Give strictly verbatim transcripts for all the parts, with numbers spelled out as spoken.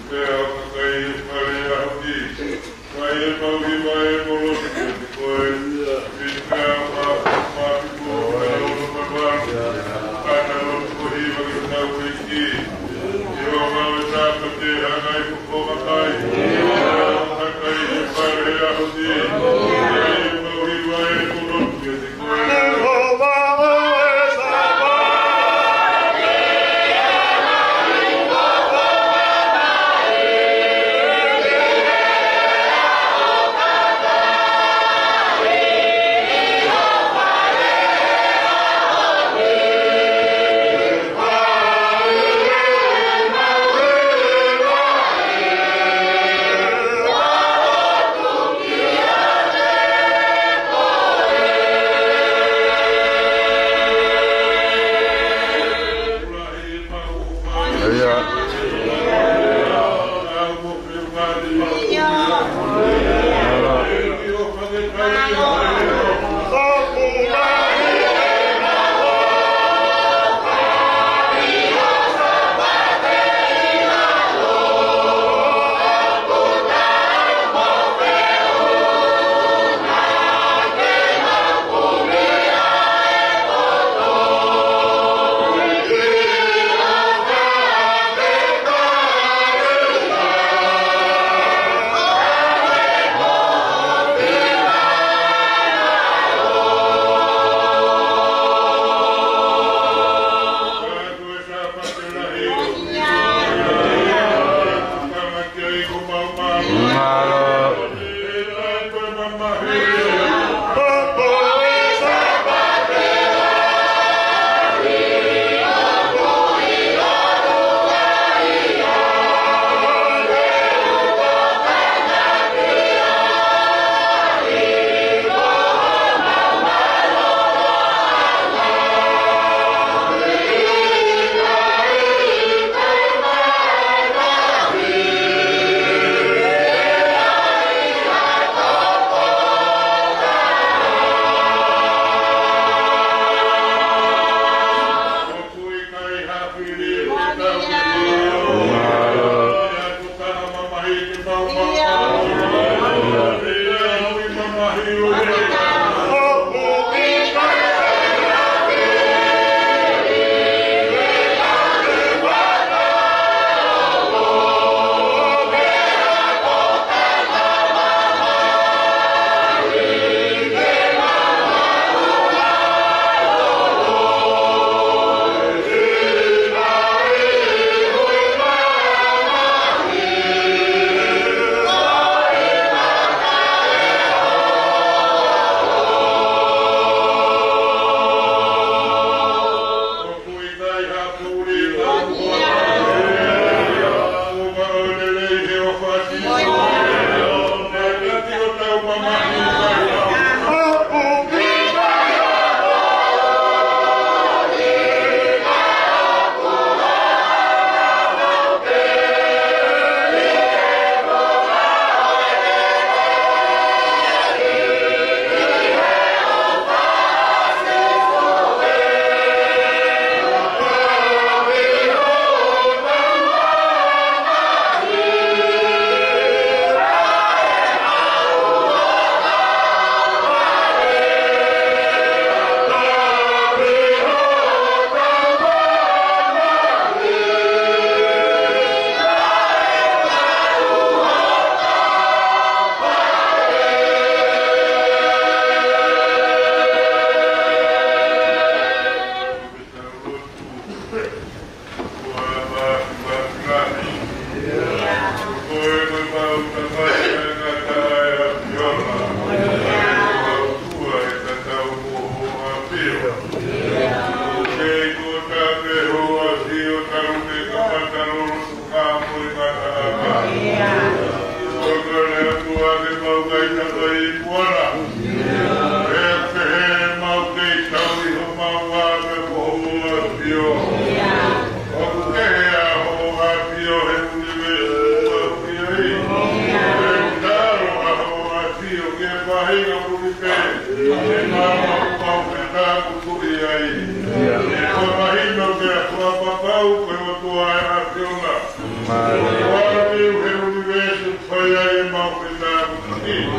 Pea ʻo ka kai e fale ʻa Huti, kai e mau hiva ʻe Moloki kiate koe, ʻi he meʻa ʻoku māfimafi mo e ono mano ʻata lotu ko e hiva ki hotau ʻEiki. ʻI he ʻaho ʻo e Sāpate hangai fofonga mai, pea ʻo ka kai e fale ʻa Huti, kai e mau hiva ʻe Moloki kiate koe.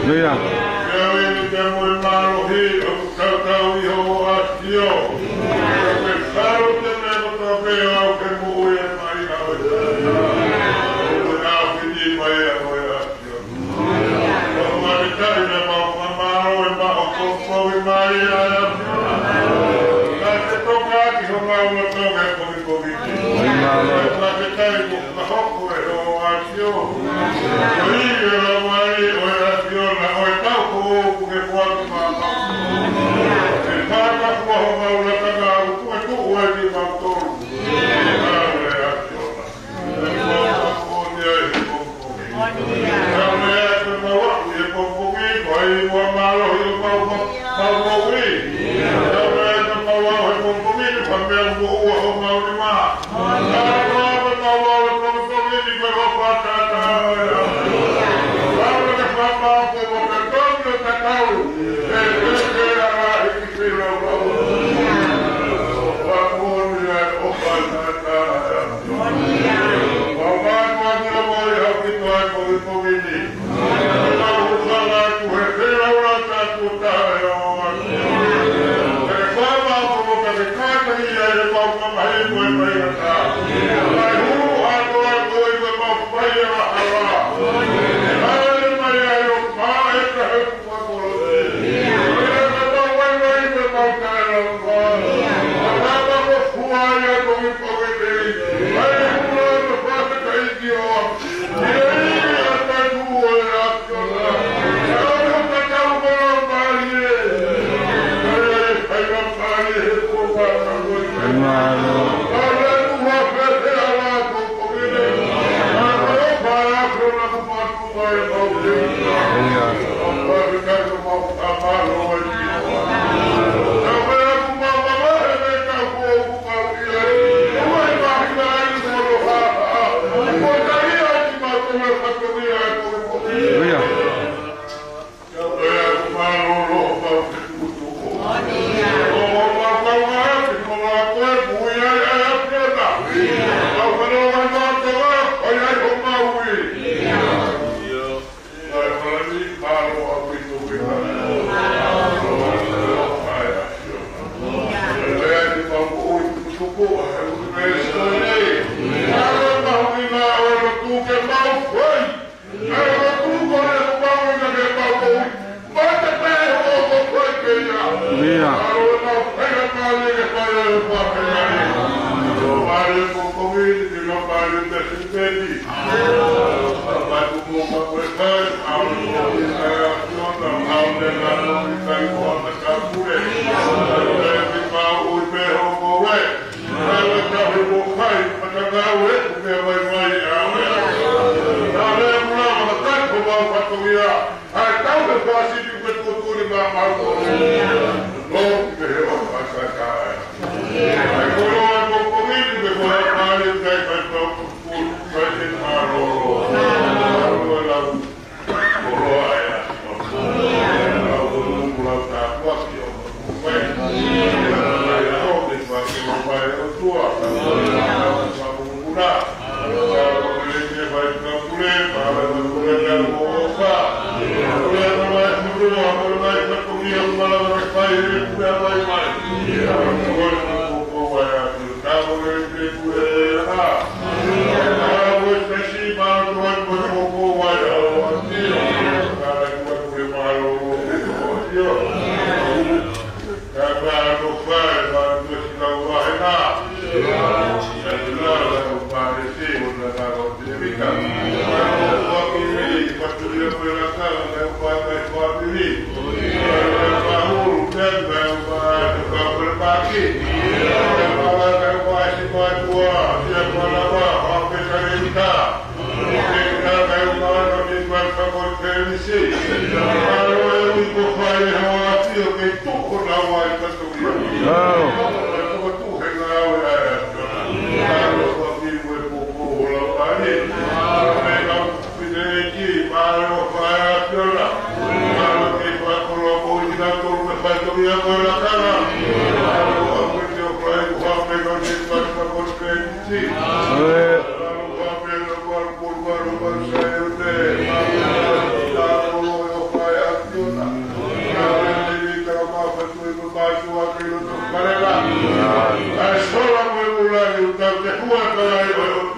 Ia. Ke au ʻi he moʻui mālohi ʻoku tautau ʻi hoʻo ʻAfio. Ke falo te me kotoa pē au ke moʻui e mai au e tana. Ko e au ki ni mai au e ʻAfio. ʻOku ma te tai na mau ka mālō e mau ko kovi mai a e ʻAfio. Ka te toka ki ho mau loto ke kovi kovi ki. Oi mālō. ʻOku ma te tai ko ka hoko e hoʻo ʻAfio. Ko ia e lau mai ʻo e ʻAfio na ʻo e tau ko ʻoku ke kuaki māmā. E pāka kua ho mau lakanga ʻoku e tuʻu ai ki mau tolu. Lau e ʻAfio na. E pāka ko te ai he pongipongi. Lau e ʻAfio na ʻoku e pongipongi, ko ai ua mālohi ʻo mau ma-, mau moʻui. Lau e ʻAfio na ʻoku he pongipongi, ko e meʻa moʻua ho mau nima. Ia.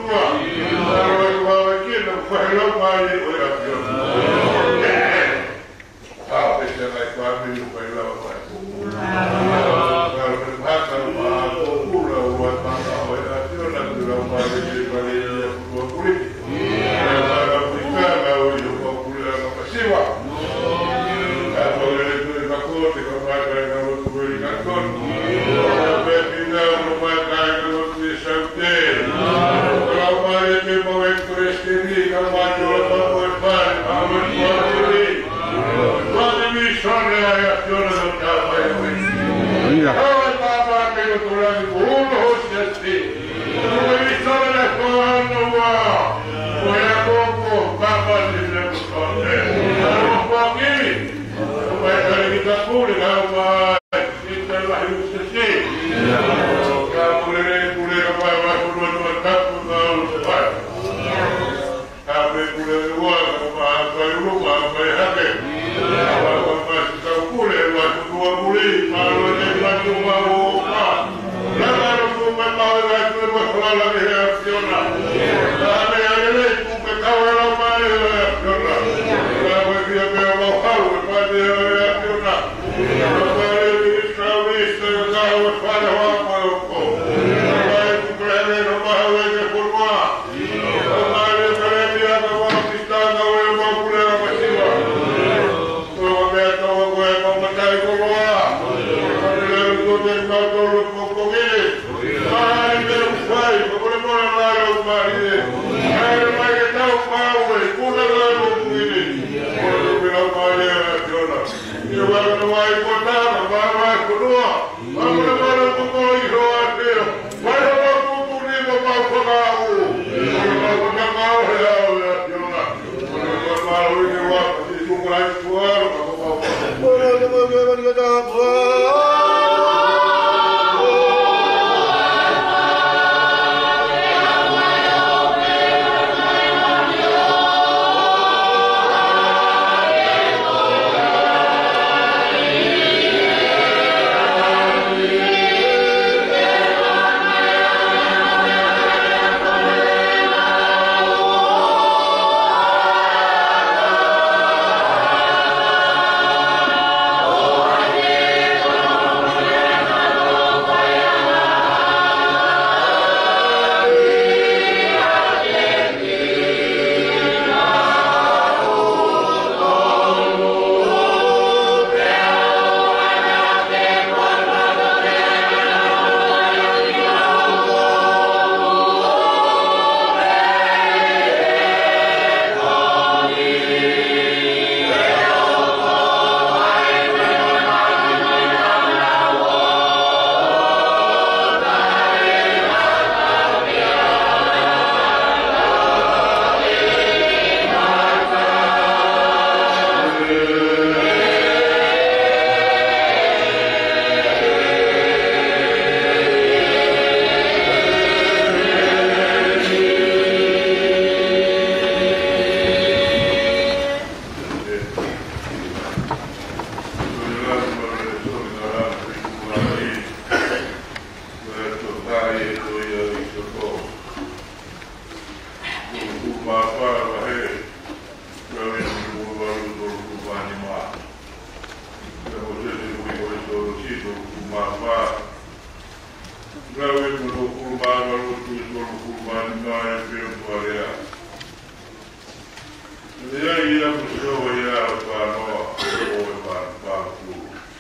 Mālō e Laumālie ʻo e ʻAfiona. ʻĀ, pea ʻi ai e ngaahi fāmili ʻoku ʻi ai e lava mai. Mālō e mahaki, mālō e pōpula, ʻoku ʻi ai e mana ʻo e ʻAfiona, ko e Laumālie ke pale ia ʻi he ʻOtua Kuliki. Mālō e puleʻanga ʻo e ʻOtua Kuliki, ʻa e masiva. Ka ko e lele ko e ka ko te ka mai kai ka lotu ko e ka ko. Ka pē pina ko mai kai ka lotu e saute. Ka lau mai e ke mau e Kresiteni, ka mai o la mau e pale, mau e pale. Pale mi sone ai a kiona no ka mai o e. Ia. Ka mai papa ke no tolani ko uno ho siasi. Ko e mi sone ko ano wa. Ko e a ko ko papa ni le ko sone. Ano wa ki. Ko mai kare ki ta kule ka mai. Kita lahi usesi. Ka pule le pule ka mai wa ko no no tapu na usesi. Ka pule le wa ka mai kai ulu ka mai hake. Ka mai ka pule wa ko tua pule. Ka lo le ka tu ma o ka. Langa lo tu ma ma la tu ma la la he ʻAfiona. Ka me ale le tu ke ka wa la ma le ʻAfiona. Ka we fia pe ma hau e pa le ʻAfiona. Ka le le ka we sa ka wa pa le wa ma o ko. Ka le tu ka le no ma le ke ko wa. Ka le ka le ni a ka wa ki ta ka we ma ku le ma si wa. Ko e meʻa tau ko e mamatai koloa. Ko e leo to te kau tolo ko ko mele. Ai, te u fai, ko e mole mole la lo mari e. Ai, mai ke tau pau e, kuna la lo mele. Ko e mele la mari e la kiona. Ia wala no wai ko ta, ma ma ko noa. Ma mole mole ko ko i ho a te. Mai ho ma ko ko ni ko ma ko na u. Ko ma ko na ma o he a o e la kiona.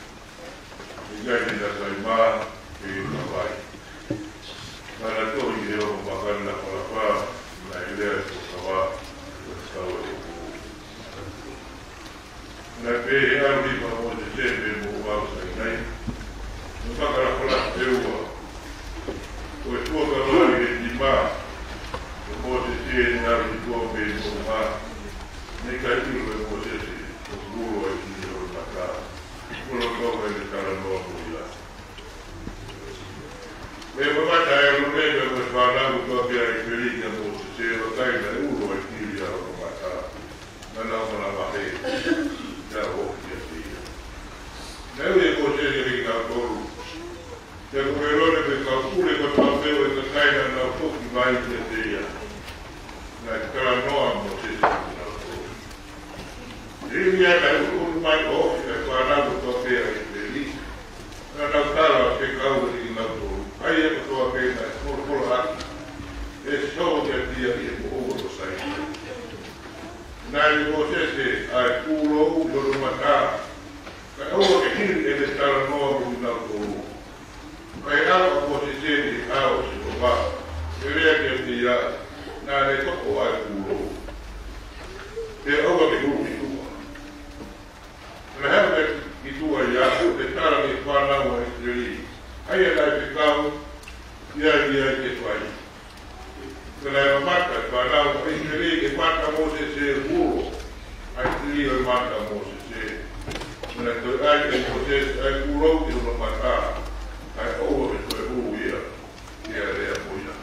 ʻIkai ke na kai mā, ke na vai. Naʻa na tohi ʻe he ongo makani lafalafa, naʻe lea ʻi he kava, ʻo e kau ʻe hoku. Naʻe pehē ʻe ʻAlipa mo Mōsese pea mo au Sainai, mo makalafalafa pē ua. Ko e fuakava ʻi he nima, ʻo Mōsese naʻe ʻi tuʻa pē mo ma, ne kai ʻilo ʻe Mōsese, ʻo kulo ai ki he ʻo mata. Kulo kau ai le talanoa mo ia. Mei he mamata ʻa ʻĒlone pea mo e fānau kotoa pē ʻa ʻIsileli kia Mōsese, ʻo kai naʻe ulo ai ki he ʻo mata. Naʻa na ʻo mana mahe, naʻa na ʻo kiate ia. Naʻe ui ʻe Mōsese kiate kinautolu, pea ko ʻĒlone pea mo e kau pule kotoa pē ʻo e kakai naʻa na ʻo foki mai kiate ia. Naʻe talanoa mo Mōsese mo kinautolu. Hili ia naʻe ʻunuʻunu mai ʻo ofi ʻa e fānau kotoa pē ʻa ʻIsileli. Naʻa nau tala ʻo fekau kiate kinautolu ʻa ia kotoa pē naʻe folofola ʻaki ʻe Sihova kiate ia ʻi he moʻunga ko Saineʻi. Naʻe ʻiate Mōsese ʻa e pūlou ʻi hono mata, kae ʻoua ke hili ʻene talanoa mo kinautolu. Kae ʻalu ʻa Mōsese ʻi he ʻao ʻo Sihova, ke lea kiate ia, naʻa ne toʻo ʻa e pūlou. Pea ʻoua ke hū ki tuʻa. Naʻe haʻu ia ki tuʻa ia, ʻo ne tala ki he fānau ʻa ʻIsileli ʻa ia naʻe fekau kiate ia ke fai. Pea naʻe mamata ʻa e fānau ʻa ʻIsileli ki he mata ʻo Mōsese, ulo ʻa e tili ʻo e mata ʻo Mōsese. Pea naʻe toe ʻai ʻe Mōsese ʻa e pūlou ʻi hono mata, kae ʻoua ke toe hū ia ki he aleapo ia.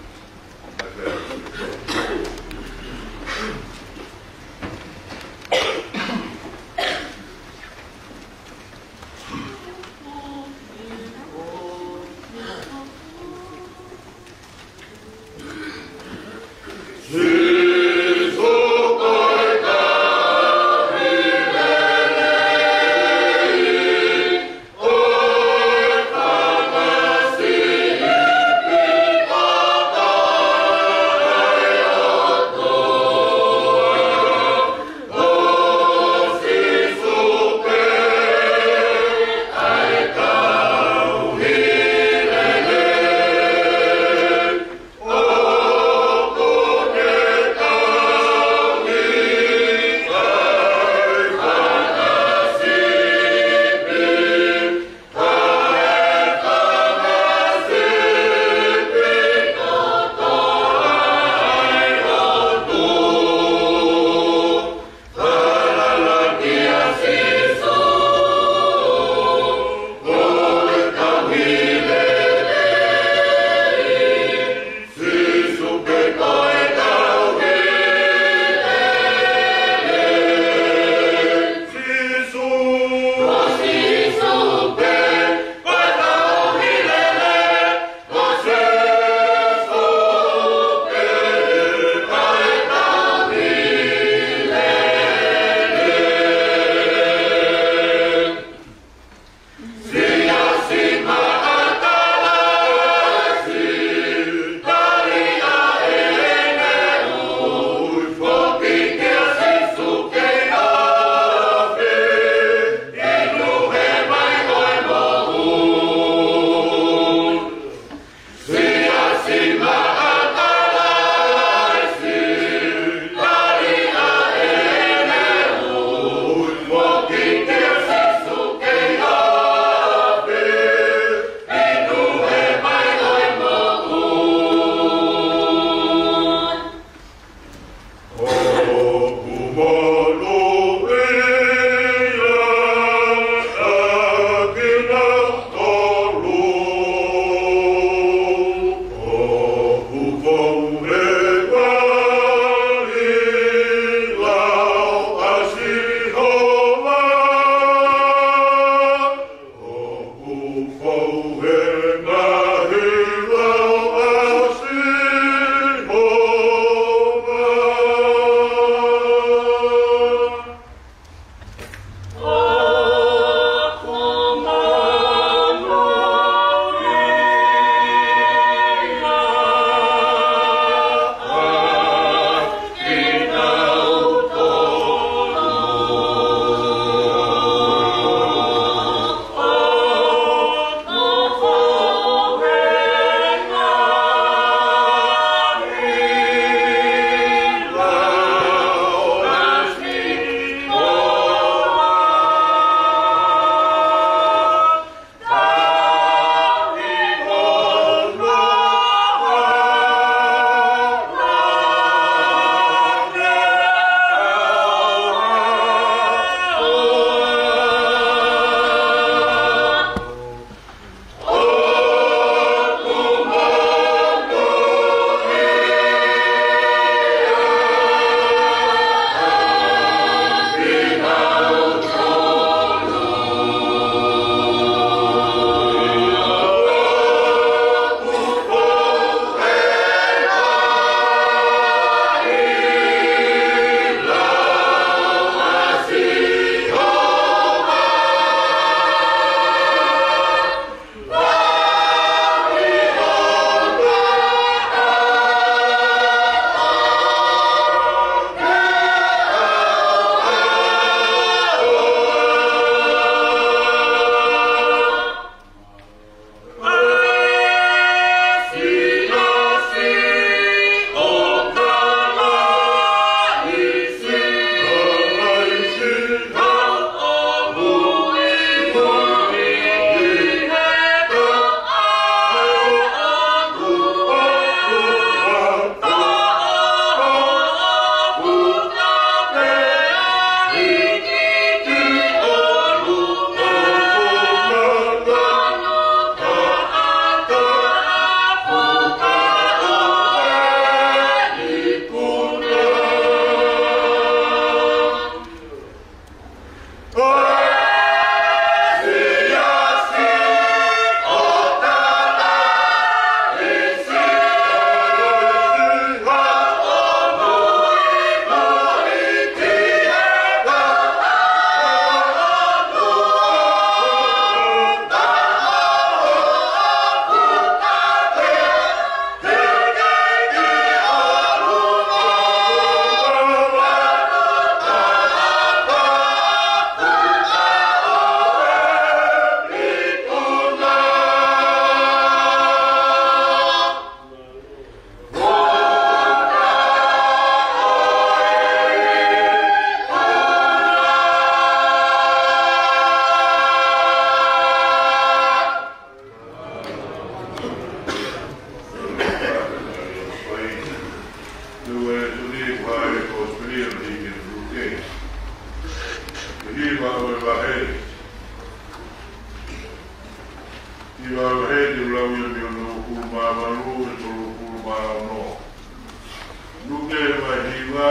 Luke vahe hiva,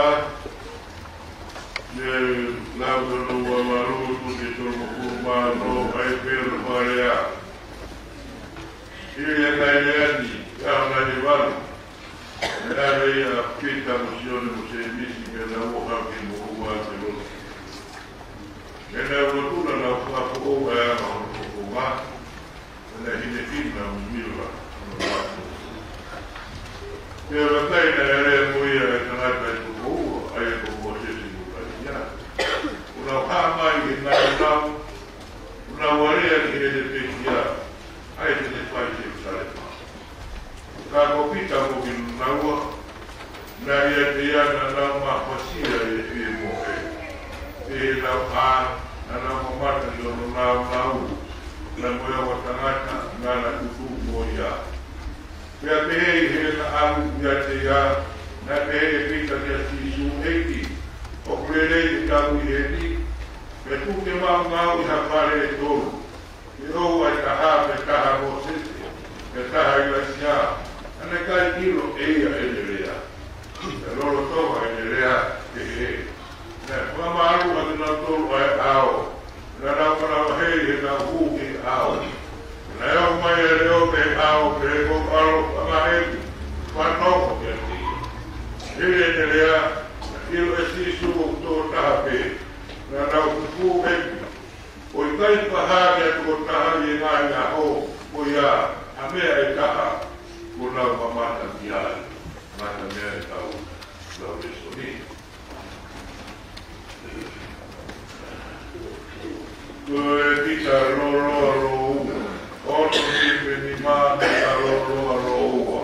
mei he lau hono ua valu ki he tolungofulu mā ono, ʻa e pehē ʻa e Fale Alea. Hili ʻa e ngaahi lea ni, ʻi he ʻaho naʻe valu, naʻe ʻalu ʻa Pita mo Sione mo Sēmisi, pea nau ō hake mo ua te lotu. Pea nau lotu, naʻa nau fakafoʻou ʻa e anga hono fofonga, pea naʻe hinehina mo mila hono lotu. Pea vakai, naʻe lea mo ia ʻa e tangata ʻe toko ua, ʻa ia ko Mōsese mo ʻIlaisiā. ʻO nau hā mai ʻi he ngaahi lau, ʻo nau alea ki heʻene pekia, ʻa ia te ne fai ʻi Selūsalema. Ka ko Pita mo kinaua, naʻe ʻiate ia naʻa nau mafasia ʻi he fie mohe. Pea nau hā, naʻa nau mamata ki hono nāunau, naʻe mo ia ʻa e tangata naʻa na tutuʻu mo ia. Pea pehē ʻi heʻena ʻalu ʻiate ia, naʻe pehē ʻe Pita kia Sīsū, ʻEiki, ʻoku lelei ke tau ʻi heni? Pea tuku ke mau maʻu ʻi ha fale ʻe tolu, ke ʻoua ʻe taha, pea taha ʻa Mōsese, pea taha ʻa ʻIlaisiā. Naʻe ʻikai ʻilo ʻe ia ʻene lea. Pea lolotonga ʻene lea, pehē, naʻe fakamāluʻi ʻe kinautolu ʻa e ʻao, naʻa nau manavahē ʻi heʻenau hū ki he ʻao. Naʻe ʻomai ʻa e leʻo mei he ʻao, pea ko e ʻaloʻofa ʻaʻaku, fanongo kiate ia. Hili ʻene lea, naʻe ʻilo ʻe Sīsū ʻoku toko taha pē. Naʻa nau fufū ʻeni, ʻo ʻikai fakahā ki ha toko taha ʻi he ngaahi ʻaho ko ia ha meʻa ʻe taha kuo nau mamata ki ai. Ngata meʻa ʻetau lau lēsoni. Ko e Pita lōloa lōua. Ono Pita nima, Pita lōloa lōua.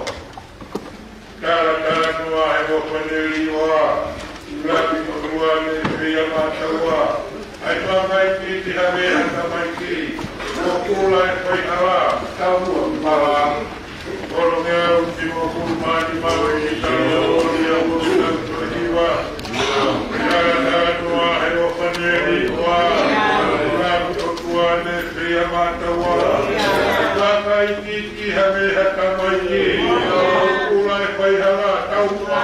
Talatalanoa ʻa e ʻofa ni ʻe ua. ʻUluaki, ʻOtua ne feia mataua. ʻAi fakaʻikiʻiki ha meʻa ha tamaiki, ʻo kula ʻe faihala, taumuʻa ki mala. Ono ngeau nimangofulu mā nima, ʻi he tala o ia mo ia ko e hiva. Talatalanoa ʻa e ʻofa ni ʻe ua. ʻUluaki, ʻOtua ne feia mataua. ʻAi fakaʻikiʻiki ha meʻa ha tamaiki, ʻo kula ʻe faihala, taumuʻa.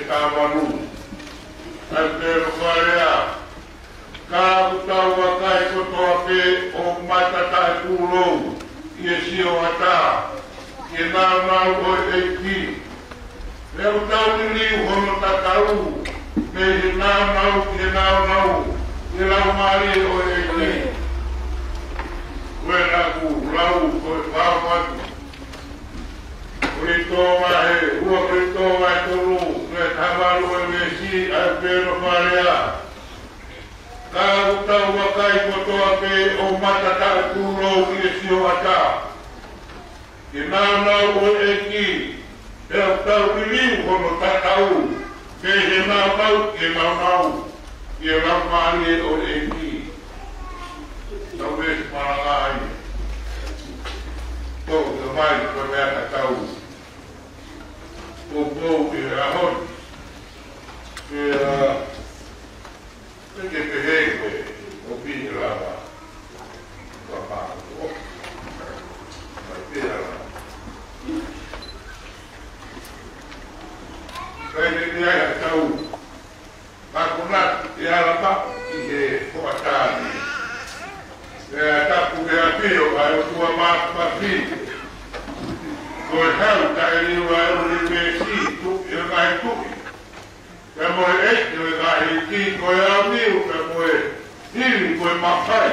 Tāvalu, ʻa e pē ʻo Fale Alea. Ka ʻoku tau vakai kotoa pē ʻo matataʻepūlou ʻi he sioʻata ki he nāunau ʻo e ʻEiki. Pea ʻoku tau liliu hono tatau mei he nāunau ki he nāunau ʻi he Laumālie ʻo e ʻEiki. Ko ena ʻoku lau ko e fāfatu. Kolinitō vahe ua, Kolinitō vahe tolu, veesi taha valu ʻo e veesi, ʻa e pē ʻo Fale Alea. Ka ʻoku tau vakai kotoa pē ʻo matataʻepūlou ʻi he sioʻata ki he nāunau ʻo e ʻEiki, pea ʻoku tau liliu hono tatau mei he nāunau ki he nāunau ʻi he Laumālie ʻo e ʻEiki. Tau veesi malanga ai. Tau tamai ko e meʻa ka tau poupou ʻi he ʻaho ni. Pea, ʻe ke pehē ko e ʻopi lava. Ka pā ko. Mai pē lava. Kai me pē ai ha tau. Ka ko na e ala pa ʻi he hoʻatā ni. ʻE tapu ke ʻafio ʻa e ʻOtua Māfimafi. Ko e hau taʻeliu ʻa e ʻunivēsi, tuʻi ʻo e ngaahi tuʻi. Pea mo e ʻEiki ʻo e ngaahi ʻeiki, ko e ʻaoniu, pea mo e hili, ko e mafai.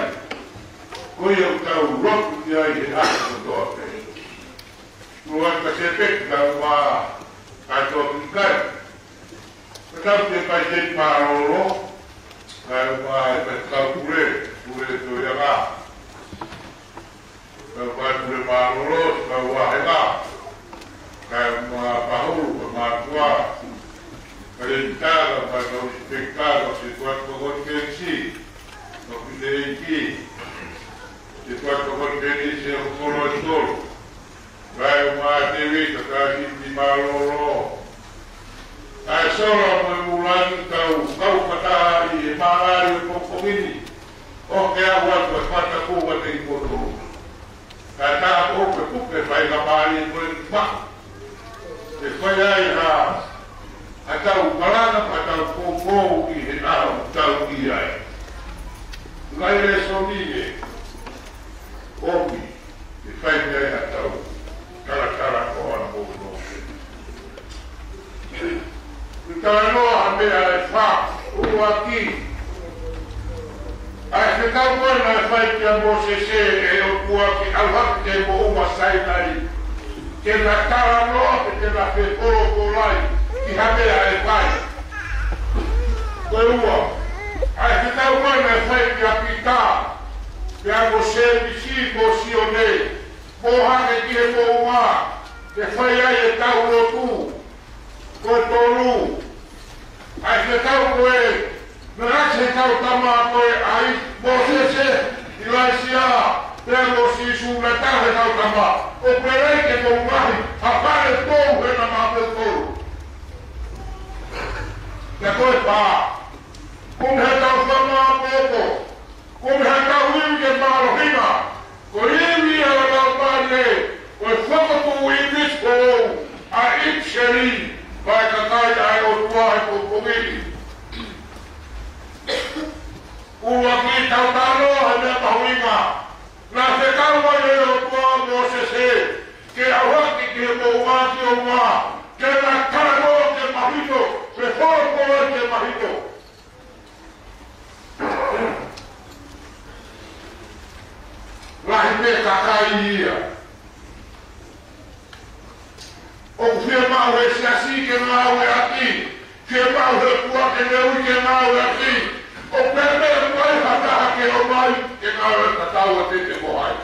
Ko ia ʻoku tau lotu ki ai he ʻaho kotoa pē. Tuʻu atu ka sepeki, tau mā, ka tō ki kai. Ka tau te kai te mālōlō, kae ʻumaʻā e kau pule, pule tō ia ngā. Kau pule mālōlō, kau vāhenga. Kae ʻumaʻā Pahulu, ko e mātuʻa. Kae ʻumaʻā kau ʻinisipeita, kau sētuata konifelenisi. Kau ki te ʻEiki. Sētuata konifelenisi ʻo e kolo ʻe tolu. Kae ʻumaʻā Tēvita, kae ʻumaʻā mālōlō. Kae sola mo e mulaki tau kau fakataha ʻi he mālali ʻo e pongipongi ni. ʻO ke aʻu atu e fata kua te i poto. Kae tā ko e puke fai ka mālie ko e kipa. Ke fai ai ha, ha tau kalanga, ha tau poupou ʻi he ʻaho tau ʻi ai. Ngai lēsoni ē. ʻOmi. Ke fai ai ha tau talatala ko ana ko no. Ke talanoa ha meʻa ʻe fā, ʻuluaki. ʻA e fekau ko ē naʻe fai kia Mōsese ʻe he ʻOtua ke ʻalu hake ki he moʻunga Sainai. Ke na talanoa pe ke na fekolokolai ki ha meʻa ʻe fai. Ko e ua, ʻa e fekau ko ē naʻe fai kia Pita, pea mo Sēmisi mo Sione, mo hake ki he moʻunga, ke fai ai ʻetau lotu. Ko e tolu, ʻa e fekau ko ē naʻe ʻasi he kau tama ko ē ʻa Mōsese, ʻIlaisiā, pea mo Sīsū naʻe tala he kau tama, ʻoku lelei ke mou ngaohi ha fale pou he na mape tolu. Pea ko e fā, ko e meʻa tau fanga ʻapoʻapo, ko e meʻa tau ivi ke mālohinga, ko e ivi ʻa e Laumālie, ko e fakatuʻu ivi ko ē ʻa e ʻipiseli, ʻa e kakai ʻa e ʻOtua he pongipongi ni. ʻUluaki tau talanoa he meʻa mahuʻinga, naʻe fekau ai ʻe he ʻOtua ʻa Mōsese, ke ʻalu hake ki he moʻunga ki ʻolunga, ke na talanoa ke mahino, ke folofola ke mahino. Lahi pē kakai ia. ʻOku fiemaʻu he siasi ke ngāueʻaki, fiemaʻu he ʻOtua ke ne ui ke ngāueʻaki. ʻOku pehē pē ʻoku ʻi ai ha taha ke ʻomai ke ngāue tatau ʻiate koe mo au.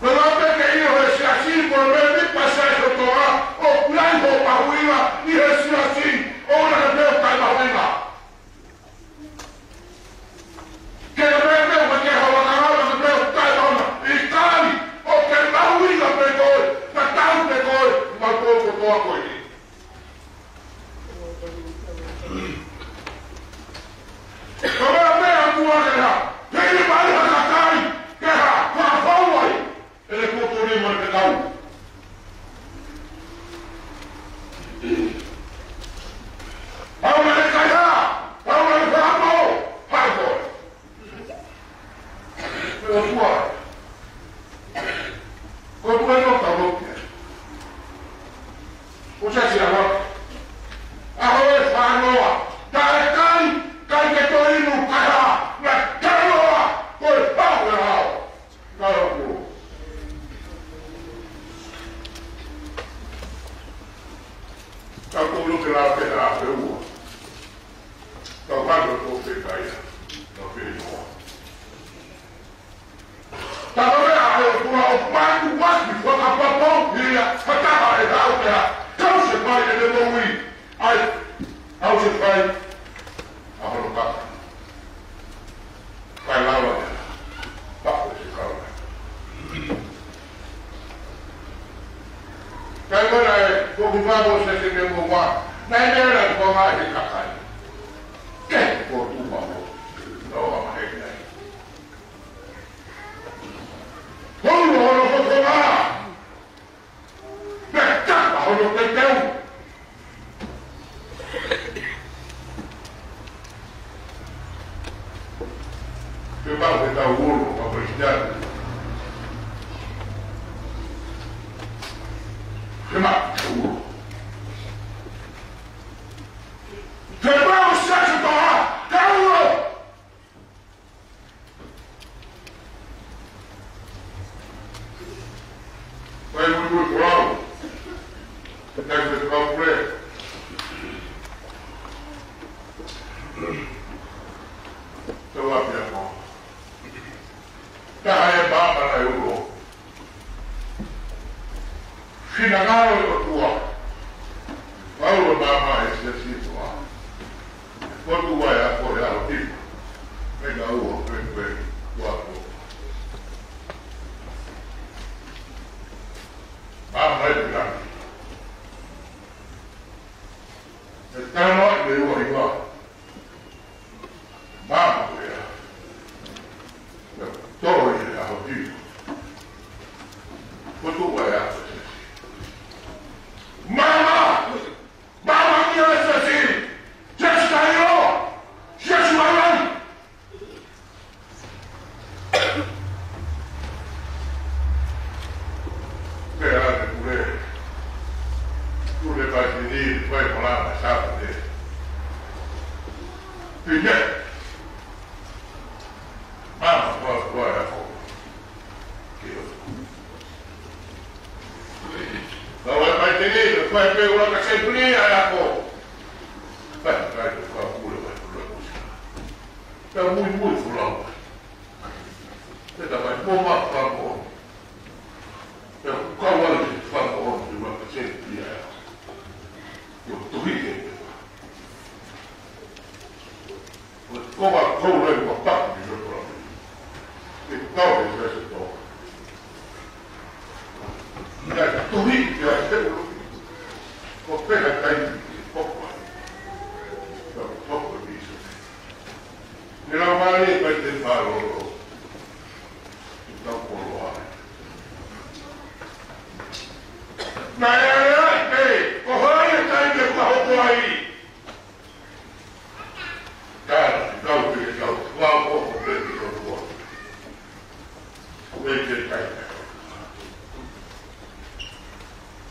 Ko e lau pē ke ʻilo he siasi, ko e mēmipa Siasi ʻo e ʻOtua, ʻoku ʻi ai hoʻo mahuʻinga ʻi he siasi, ʻoua naʻa ke pehē ʻoku ʻikai mahuʻinga. Ke pehē pē ʻoku ke hau ʻa kangala ke pehē ʻoku ʻikai mahuʻinga. ʻIkai, ʻoku ke mahuʻinga pē koe, tatau pē koe, mo e kotoa ko eni. Ko e meʻa pē ʻa e ʻOtua ke hā, ke ʻi ai ha kakai, ke hā, fakafou ai ʻene kuo tuli mo e fekau. Ko Siasi ʻAho, ʻaho ʻe fāngofulu. Taʻe kai, kai ke toe inu, kaha, na kanoa, ko e pau e hao. Kau ku. Kau tolu ke lau ke la pe ua. Kau hano ko pe kai. Kau pe ua. Tau ʻai ʻa e ʻOtua ʻo mātuʻaki fakapapauʻi ia, ha taha ʻe haʻu ke hā. Kau se fai ʻene moʻui. ʻAi, kau se fai. ʻA hono kaka. Kai lava ia. Pako se kau. Kai mana e, ko ki famo se se me mo wa. Naʻe mea la ko ma e kakai. Ke ko tu ma mo. No ma he kai. Holo hono fofonga. Pea tapa hono teuteu. Ke mau ke tau olo, ka Palesiteni. Ke mau ke tau olo. Ke mau Siasi Toa, tau olo. Vai muimui folau. Tau muimui folau pule. Tau apia mo. Taha e māmā naʻe ulo. Finangalo e ʻOtua. Paulo māmā e Siasi Toa. Ko tu vai a ko e ʻaho tipa. Mei na ua, pe, pe, ua ko. Māmā e pila. E tama e ua iwa. Māmā ko ia. Tō i he ʻaho tipa. Ko tu vai a ko e Siasi. Māmā! Māmā ki a Siasi! Siasi Taio! Siasi Malan! Pea ne pule. Pule pai ni, pai mola ma sa pule. Pine. Māmā, kua, kua, ya ko. Kio. Kau e pai tene, kua pe ua ka se puli a ya ko. Pai, pai, kua pule, pai, pule, pule. Pea muimui folau. Pea ta mai pō ma fako. Pea kau ai te fako, te ma ka se puli a ya. Ko tuhi ke. Ko, ko ma kau lai ma paku ki loto la. Ke kau e Siasi Toa. Ia tuhi ia te ulo. Ko peka tai ki poko. Ko poko ni so. Ni la mali pai te palo. Tau koloa. Naʻe ʻai ʻe, ko hai e kai ke ka hoko ai. Tala, tau ke tau, ua ko ko pe ki tau kua. Ue ke kai.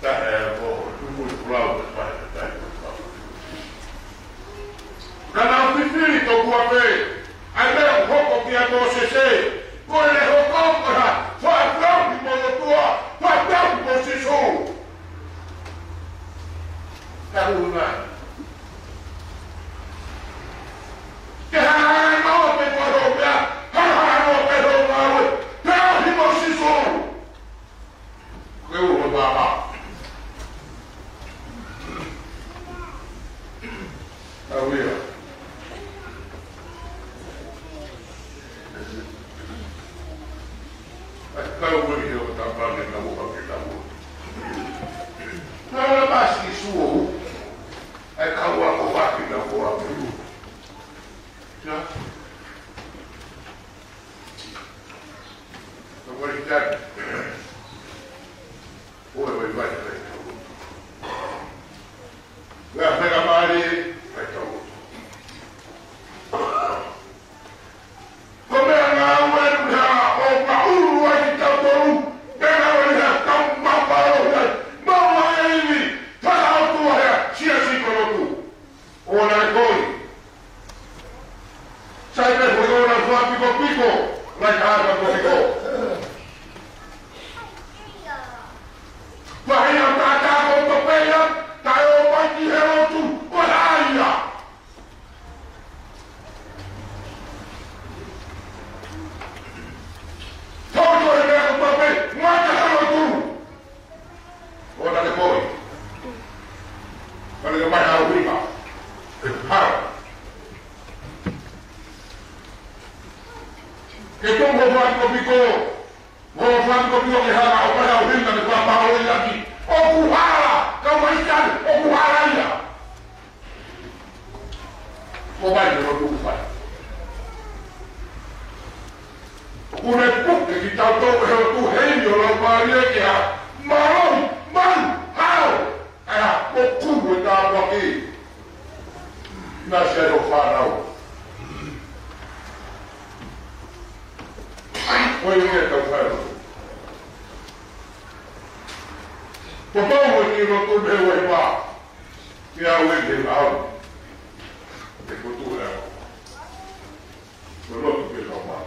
Taha e ako, tumu i pulau, e fai, e fai, e fai. Ka nau fifili tokua pē, ʻa e meʻa ʻoku hoko kia Mōsese, ko e leʻo ko e hā, fakaʻauha mo e ʻOtua, fakaʻauha mo Sīsū. Ka ʻuna. Ke hā hā noa pē ko e hō pea, hā hā noa pē hō ngāue, pea ʻauha mo Sīsū. Ke ua mama. Au ia. Ai, kau ua i o tapa ke na ua ke na ua. Ka la masi suo. Ke mai au hima. Hau. Ke tō mo fānau piko. Mo fānau piko ke hanga ʻo mai au hima ke fakapaʻo ʻi ʻaki. ʻOku hala, kau Kalisitiane, ʻoku hala ia. Ko mai ke lotu fai. ʻOku ne puke kitautolu ʻe he lotu heni ʻo Laumālie ke hā? Mālō, malu, hao. ʻAi ha, ʻoku ʻi ai e tāpuaki. Naʻa sia ʻo fānau. Ko ia ke tau fai. Ko tau ʻe ki lotu mei he ua hima. Ke au e ke au. Ke ko tu e au. Ko lotu ke tau mā.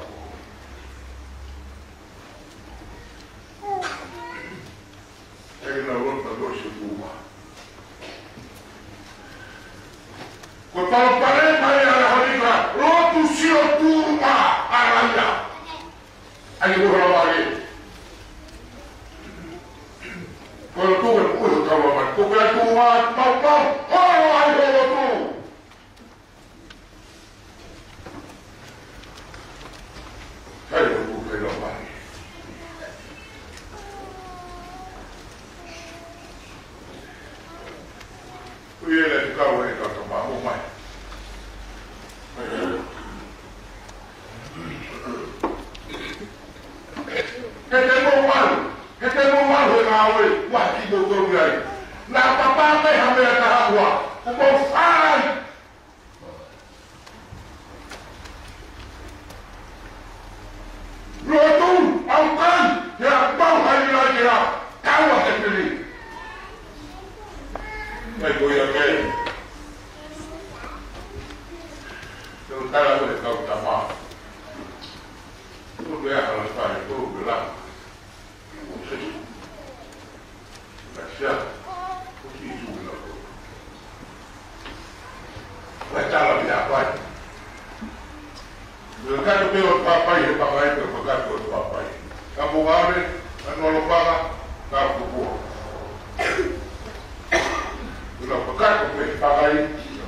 Ke na lotu na lotu si tuma. Ko palopalema ia ʻa e Lahaulika, lotu sio tuma ʻa e laia. ʻAi ko hala vale. Ko lotu ke pui ko tau vale. Ko ke tuma, mau, mau, holo ai ko lotu. Kai o ku kai o mai. Ko ia le kau e kau ka mamo mai. He te mo malu, he te mo malu he ngāue, ua ki mo tonu ai. Naʻa papa mai ha meʻa ka hua, ko mo fai. Lotu, ʻaukai, he ʻa pau hai la ia, kaua te pili. Mai ko ia ke. Tau tala ko e kau tama. Ko e ala fai, ko e la. Vai tala mi apai. Lo kato pe o papai he papai pe o pakato o papai. Ka mo vale, ka no lo paga, ka kupua. Lo pakato pe papai,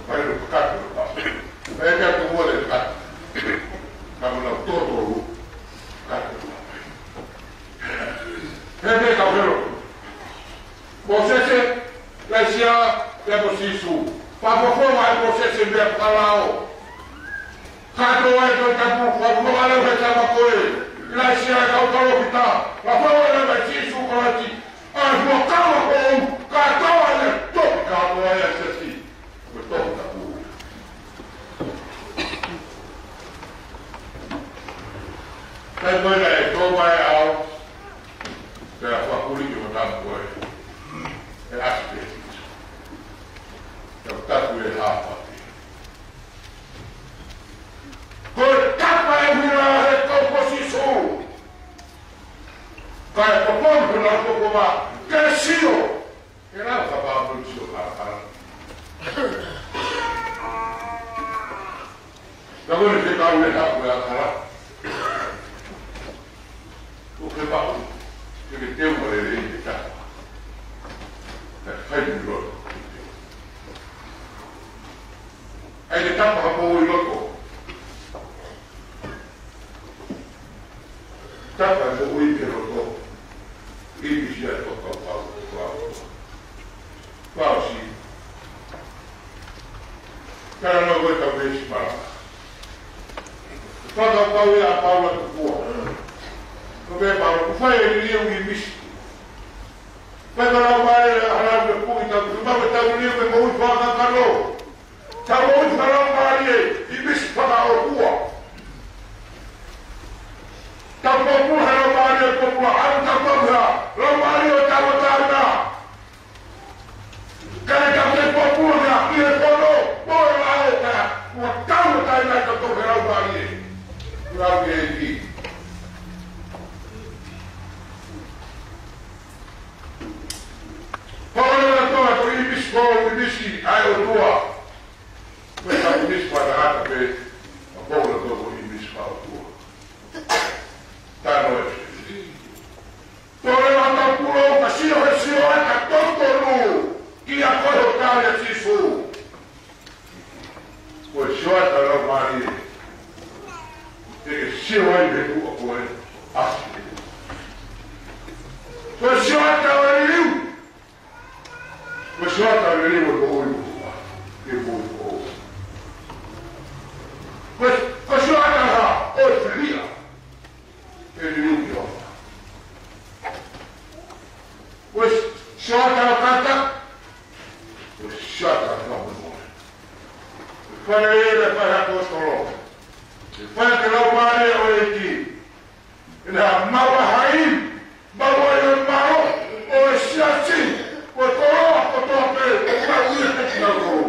pai lo pakato lo papai. Pai ka kupua le pakato. Ka mo lo toto lo pakato lo papai. He me ka velo. Mōsese, Laisia, pea mo Sīsū. Fakafofonga ʻe Mōsese meʻa fakalao. Kātoa e Tohi Tapu, fakafofonga leva he tama ko ē. Laisia e kau palōfita, fakafofonga leva ʻe Sīsū Kalaisi. ʻA e fuakava ko ē, kātoa e tohi, kātoa e siasi. Ko e Tohi Tapu. Kai ko ena e tō mai au, pea fakuli ki o tamu ko e, e ʻasi pē. Pea tapu e hapa. Ko e tapa e vila he kau ko Sīsū. Kai ko pon ko na ko ko ma, ke sio. Ke lau ka pā pun sio ka ka. Ka ko ne ke kau ne ka ko e a ka. Ko ke pā pun. Ke ke teu ma le le ke ka. Ka kai ni lo. ʻAi ke tapa ha pō ʻi loto. Tapa e moʻui ke loto. ʻIpisi ʻa e tō kau kau kau. Kau si. Kala no koe kau veesi pala. Fakakau ia Paula Tupua. Ko pē Paula, ko fai e liliu ʻi misi. Fai ka lau mai e hala me pui tau, tau me tau liu me moʻui fakakalo. Tau moʻui fakalaumālie, ʻi misi fakaʻotua. Tau pōpula he laumālie pōpula, ʻa tau pōpula, laumālie ʻo tau taina. Ka ne tau te pōpula, ʻi he pono, mo e lao ka, ua tau taina ka tau he laumālie. Lau e ki. Paula na toa ko ʻi misi ko ʻi misi, ʻa e ʻOtua. Ko e ka ʻi misi pata ata pē, a Paula toa ko ʻi misi pata ʻOtua. Tano e. Tole mata pulo ka sio he sio ʻa e ka totonu. Kia koe ho tali a Sīsū. ʻOku ʻi ai pē tuʻa ko e ʻasi. Ko e sioʻata ʻo e liliu. Ko e sioʻata ʻo e liliu ʻo e moʻui motuʻa. Ke moʻui ko. Ko e, ko e sioʻata ʻo e filiʻa. Ke liliu ki ʻOtua. Ko e sioʻata ʻo e kātaki. Ko e sioʻata ʻo e fakamolemole. Ko e fale ʻe fai ʻe he ʻaposetolo. Ko e fai ʻe he Laumālie ʻo e ʻEiki. ʻI he maʻu ʻa e haʻi, maʻu ʻa e mālohi ʻo e siasi, ko e koloa kotoa pē, ʻoku maʻu ia ʻe kinautolu.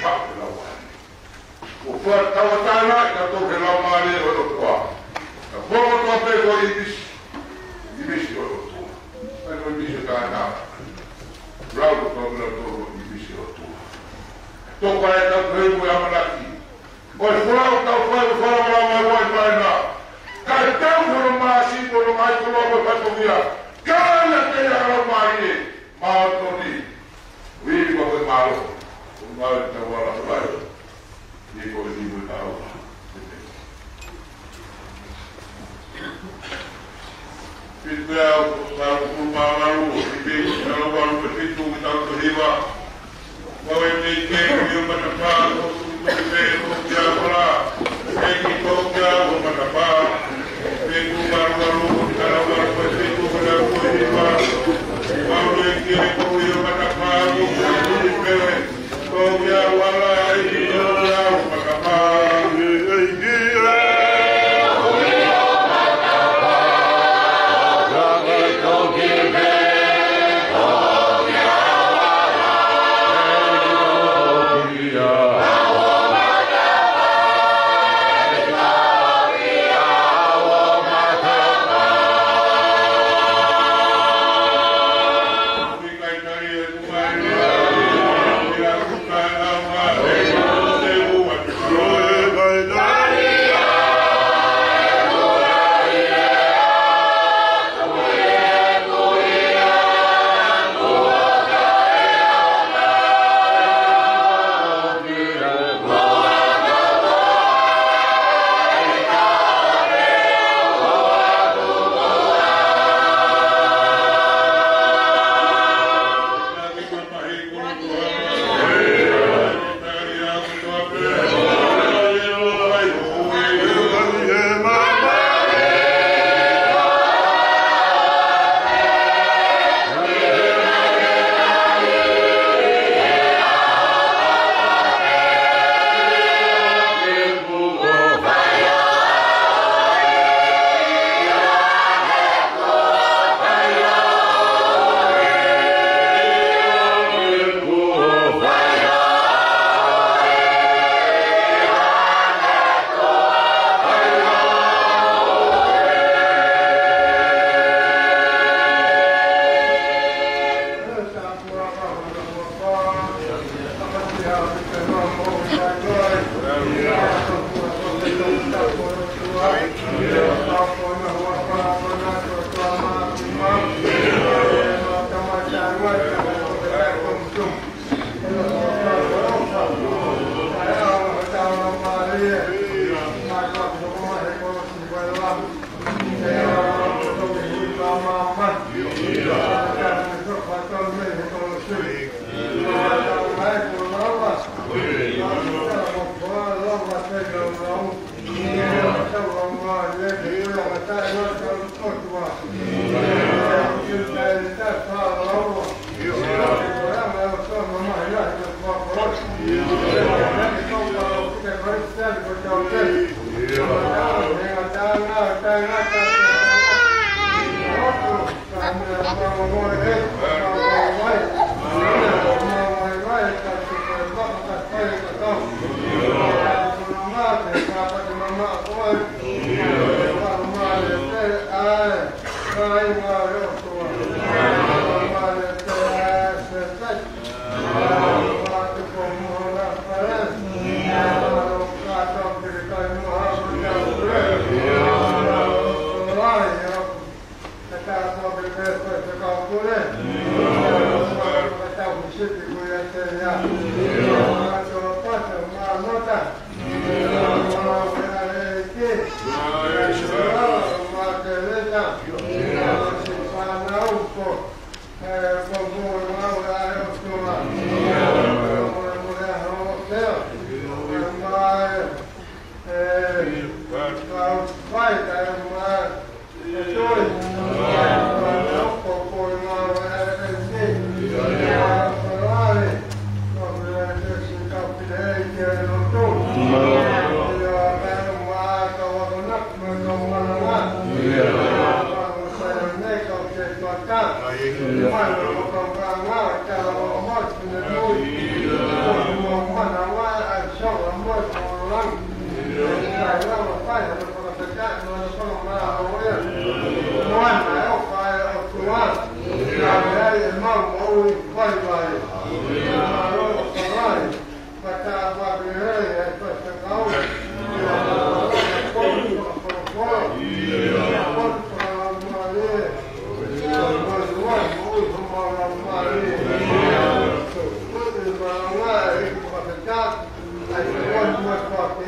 Maʻu ʻe he Laumālie. ʻOku fakatauʻatāina kitautolu ʻe he Laumālie ʻo e ʻOtua. Ka ko kotoa pē ko e ʻīmisi, ʻīmisi ʻo e ʻOtua. ʻAi ko e ʻīmisi ʻo e kāinga. Lau kotoa pē kitautolu ko e ʻīmisi ʻo e ʻOtua. Toka e tau pē ko e ʻamanaki. ʻOku fai ʻetau fai, ʻoku fai ʻa e vaivai na. Kae tau ko e masi, ko e mai ko e fatongia. Ka naʻe ʻi ai ʻa e Laumālie Māʻoniʻoni. Ui, ko e mālohi. Ko e mālohi ʻetau ala fai. Ni ko e ni mo e tau. Fitu teau, valu, valu, fitu, valu, fitu, fitu, fitu, hiva. Ko e ʻEiki ko ia ʻo e matapā, ko e ʻEiki ko ia ʻo e matapā, ko e ʻEiki ko ia ʻo e matapā. Fitu, valu, valu, fitu, valu, fitu, valu, hiva. Ko e ʻEiki ko ia ʻo e matapā, ko e ʻEiki ko ia ʻo e matapā.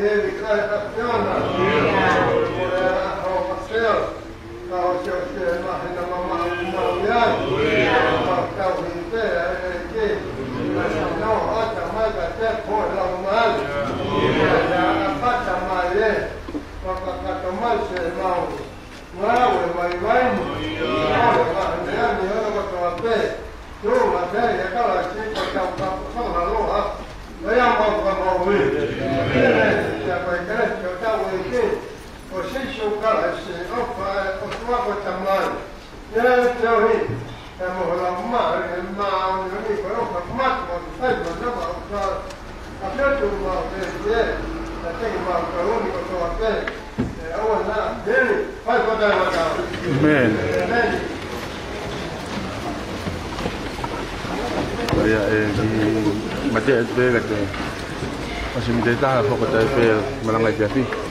Eli kai ka piona. Ia. Ia, ʻo ka peo. Ka ʻosi ʻosi e māhina mamaʻo maʻu ia. Ia. Ka tau hī pē ʻa e ki. Ka sa nau ʻata mai ka te ko lau mai. Ia. Ia, ʻa pata mai e. Ka ka ka ta mai se mau. Ngāue vaivai ni. Ngāue vaivai ni, ʻa e meʻa kotoa pē. Tō ma te ia kala si ko tau ka ko ka loa. Ko ia mau ka mau ui. Ia ko e kala si ko tau ui ki. Ko Sīsū Kalaisi, ʻofa ʻa e ʻOtua ko e Tamai. Ia te ohi. Ka mo la ma, e ma, o ni ko ʻofa ma, ko fai ma na ma, ʻofa. Amen. Ia, e, ki, mate atu pē ka te. Masi mite taha, hoko tai pē, malanga i te afi.